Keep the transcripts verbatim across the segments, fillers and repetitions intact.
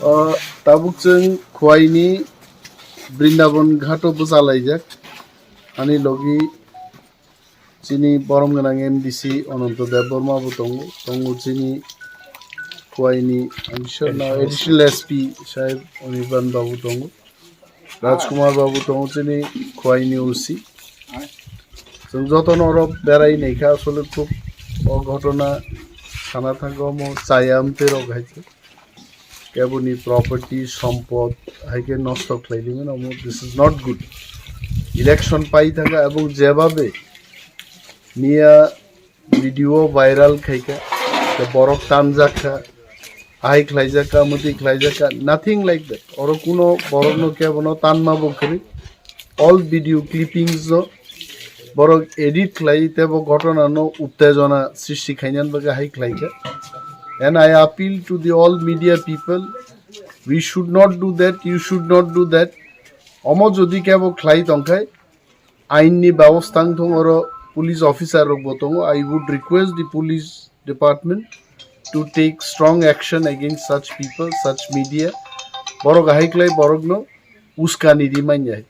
O tabuk chwng Khwaini Brindaban ghato bwchalaijak. Ani logi chini borom gwnang M D C Ananto Debbarma bo tongo, tongo chini Khwaini, I'm sure now Additional S P sahib Anirban babu tongo, Rajkumar babu tongo, chini Khwaini O C. Chwng jotono oro berai naikha, asole khub o ghotona sana thangkha omo chaya amtwi rok hai khe. Keboni property, sompod hai khe nosto khlai limano omo, this is not good. Election pai thangkha ebong jebabe miya video viral khaikha, tei borok tanjakha, ahai khlaijakha, muti khlaijakha, nothing like that. Oro kuno borokno kebono tanma bo kwrwi. All video clippings no borok edit khlai tei bo ghotona no uttejona srishti khainani bagwi hai khlaikha. And I appeal to the all media people, we should not do that, you should not do that. Omo jodi kebo khlai tongkhai, ain ni babostha wng thung oro, police officer rok bo tongo. I would request the police department to take strong action against such people, such media. Borok ahai khlai borokno uskani di manya.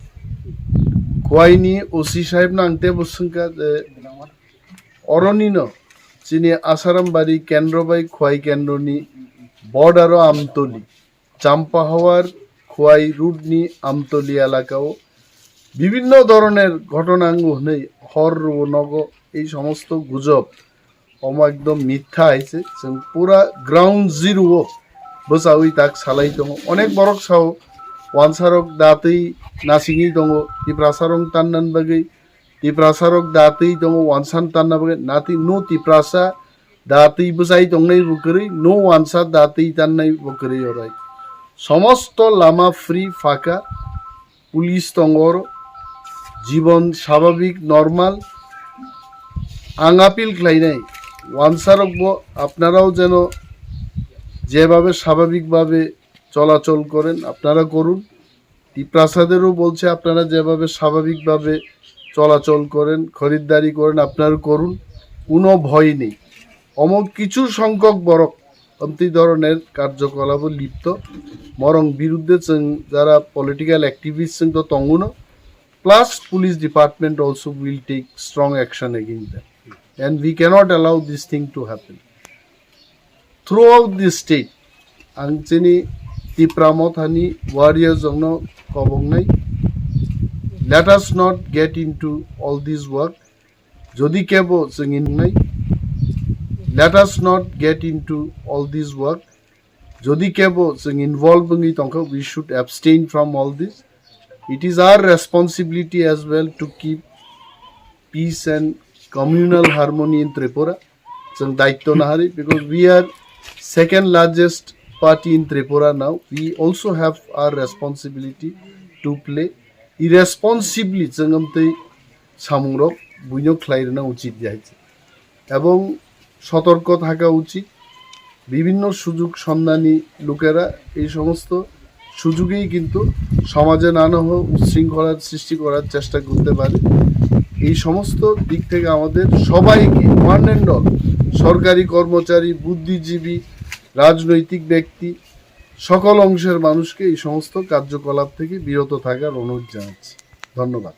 Khwaini O C sahib no ang tebo swngkha je oronino chini Asarambari kendro bai Khwai kendroni border o Amtoli, Champahawar Khwai road ni Amtoli elaka o bibhinno dhoroner ghotona wngo hwnwi hor rwo nogo ei somosto gujob. Omo ekdom mitha hai se, chwng pura ground zero o bwchaui tak salai tongo. Onek borok sao wansarok datwi nasingwi tongo, Tiprasarok tannan bagwi, Tiprasarok datwi tongo wansan tanna bagwi, nothing, no Tiprasa datwi bwchai tongnai bo kwrwi, no wansa datwi tannai bo kwrwi orai. Somosto lama free, phaka, police tongo oro, jibon স্বাভাবিক normal. Ang appeal khlainai, wansarokbo আপনারাও যেন যেভাবে স্বাভাবিকভাবে চলাচল করেন, আপনারা করুন। তিপ্রাসাদেরও বলছে, আপনারা যেভাবে স্বাভাবিকভাবে চলাচল করেন, খরিদ্দারি করেন, আপনারা করুন, কোনো ভয় নেই। Omo কিছু সংখ্যক borok amtwi dhoroner karjokolapo lipto, morong biruddhe chwng jara political activist chwng to tongo no, plus police department also will take strong action against them. And we cannot allow this thing to happen. Throughout the state, ang chini Tipra Mothani warriors rokno kobongnai, let us not get into all this work. Jodi kebo chwng ingnai, let us not get into all this work. Jodi kebo chwng involve wngwi tongkha, we should abstain from all this. It is our responsibility as well to keep peace and communal harmony in Tripura. Chwng daitto nahari, because we are second largest party in Tripura now. We also have our responsibility to play. Irresponsibly chwng amtwi samungrok buino khlai rwna uchit ya hai. Ebong sotorko thaka uchit. Bibhinno sujug sonnani lukera ei somosto সুযোগেই কিন্তু সমাজে নানা উচ্ছৃঙ্খলার সৃষ্টি করার চেষ্টা করতে পারে। এই সমস্ত দিক থেকে আমাদের সবাইকে, one and all, সরকারি কর্মচারী, বুদ্ধিজীবী, রাজনৈতিক ব্যক্তি, সকল অংশের মানুষকে এই সমস্ত কার্যকলাপ থেকে বিরত থাকার অনুরোধ জানাচ্ছি। ধন্যবাদ।